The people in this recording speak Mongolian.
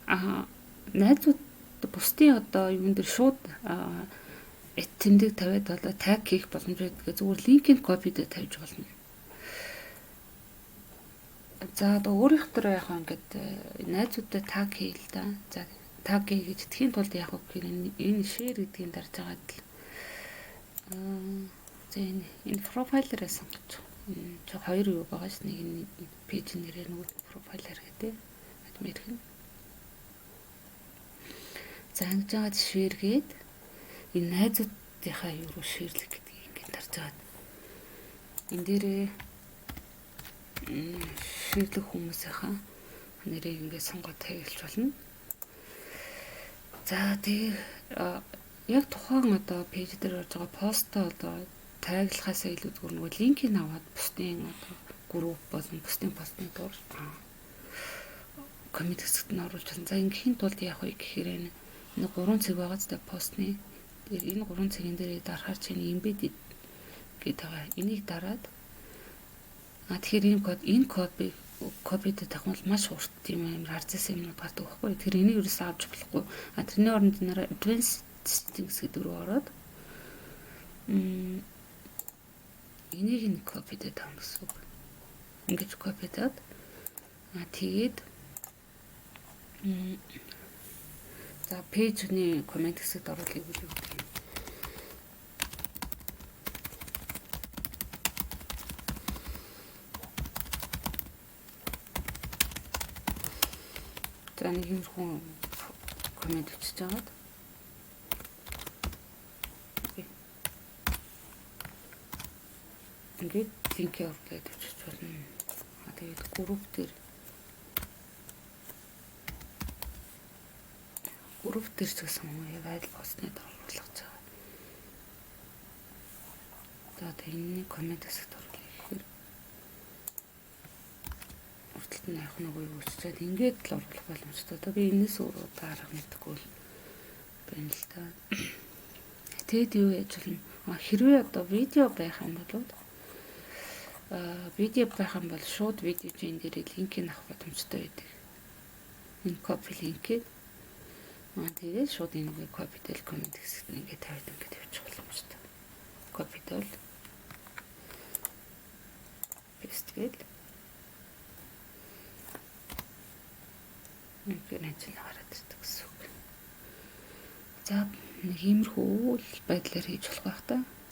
Найзууд бусдын одоо юун дээр шууд тэмдэг тавиад одоо tag хийх боломж байдаг. Зүгээр линкийг copy дээр тавьж болно. За, одоо өөрийнх дээр яг ингээд найзуудтай tag хийл та. За, tag гэж итгэхийн тулд яг гэхээр энэ share гэдгийг дарж агаад л за, энэ profile аараа сонгож чи хоёр юу байгаа ш, нэг нь page нэрээр, нөгөө profile аар гэдэг адмирх нь. За, ингэж агаад share гээд энэ найзуудынхаа юу руу share лэх гэдгийг ингээд дарж агаад энэ дээрээ share лэх хүмүүсийнхаа нэрийг ингээд сонгоод tag лж болно. За, тэгээ яг тухайн одоо page дээр орж байгаа постоо одоо tag лахаасаа илүү зүгээр нөгөө линкийг аваад бусдын одоо групп болон бусдын постны доор comment хэсэгт нь оруулж байна. За, ингээхийн тулд яах вэ гэхээр энэ гурван цэг байгаа ч постны дээр энэ гурван цэгэн дээр дарахаар чинь embed гэдэг байгаа. Энийг дараад тэгэхээр энэ код, энэ кодыг copy д тавих бол маш урт тийм амар харцсан юмнууд гардаг байхгүй. Тэгэхээр энийг ерөөсөө авч болохгүй. Тэрний оронд нэрээ advanced settings гэдэг рүү ороод энийг нь copy д тавина гэсэн үг. Ингэж copy даад тэгээд за, page ний comment хэсэгт оруулахыг үл гэдэг юм. За, нэг юмрхүү comment бичиж агаад ингээд линкээ оруулаад бичиж болно. Тэгээд групп дээр ч гэсэн яг аль постны оруулах гэж байгаа. За, тэгээд энэний comment хэсэгт оруулах гэхээр урталт нь явах нөгөө юу өччээд ингээд л оруулах боломжтой. Одоо би энэс өөр одоо арга мэдэхгүй л байна л та. Тэгэд юу яаж болно? Хэрвээ одоо видео байх юм бол шууд видео энэ дээр линкийг авах боломжтой байдаг. Энэ copy link ийг тэгээд шууд энэ copy тэл comment хэсэгт нь ингээд тавиад ингээд явуучих боломжтой. Copy тэл paste гээд ингээд ажил гараад ирдэг гэсэн үг. За, нэг иймэрхүү л байдлаар хийж болох байх та.